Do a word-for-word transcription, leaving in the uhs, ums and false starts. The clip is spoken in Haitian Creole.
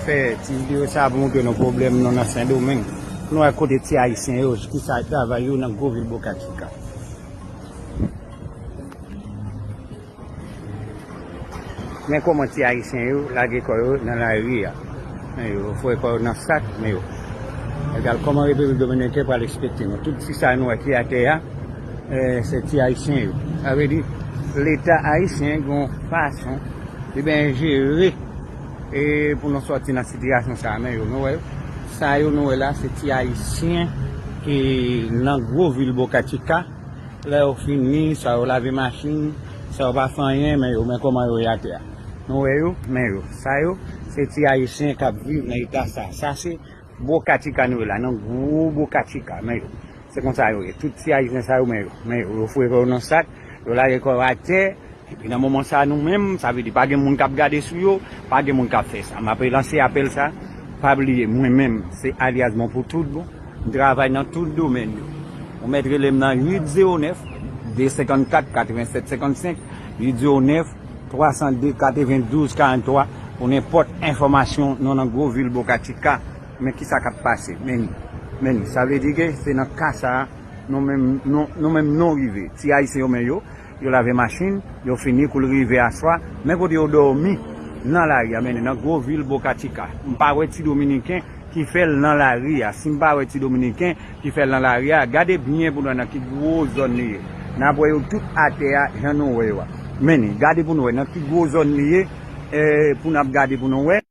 Fè ti videyo sa pou montre nou pwoblèm nou nan Sendomeng. Nou wè kote ti Ayisyen yo, kisa travay yo nan gwo vil Boca Chica. Men kòman ti Ayisyen yo lage kò yo nan lari a. Men yo foure kò yo nan sak, men yo. Egal kòman Repiblik Dominiken pral ekspekte nou. Tout ti sa nou wè ki atè a, eh, se ti Ayisyen yo. Sa vle di, Leta ayisyen gen yon fason li ben jere e pou nou sòti nan sitiyasyon sa a, men yo, nou wè yo. Sa yo nou wè la, se ti Ayisyen ki nan gwo vil Boca Chica. Lè yo fini, sa yo lave machin, sa yo pa fè anyen, men yo, men kòman yo ye atè a. Nou wè yo, men yo. Sa yo, se ti Ayisyen k ap viv nan eta sa. Sa se Boca Chica nou ye la, nan gwo Boca Chica, men yo. Se konsa yo ye. Tout ti Ayisyen sa yo, men yo, men yo. Yo foure kò yo nan sak, yo lage kò yo atè. Epi nan moman sa a, nou menm, sa vle di pa gen moun k ap gade sou yo, pa gen moun k ap fè sa. M ap lanse apèl sa, pa bliye, mwen menm, se Alias Bon pou tout bon. M travay nan tout domèn yo. Ou mèt rele m nan uit zewo nèf, de senkannkat, katrevennsèt senkannsenk, uit zewo nèf, twa san de, katrevendouz, karanntwa, pou nenpòt enfòmasyon nou nan gwo vil Boca Chica. Men kisa k ap pase? Men ni, men ni. Sa vle di ke se nan ka sa a, nou menm, nou, nou menm nou rive. Ti Ayisyen yo men yo, yo lave machin, yo fini kou l rive aswa, men kote yo dòmi nan lari a, men ni nan gwo vil Boca Chica. M pa wè ti Dominiken ki fè l nan lari a. Si m pa wè ti Dominiken ki fè l nan lari a, gade byen pou nou wè nan ki gwo zòn li ye. N ap wè yo tout atè a, jan nou wè yo a. Men ni, gade pou nou wè nan ki gwo zòn li ye, eh, pou n ap gade pou nou wè.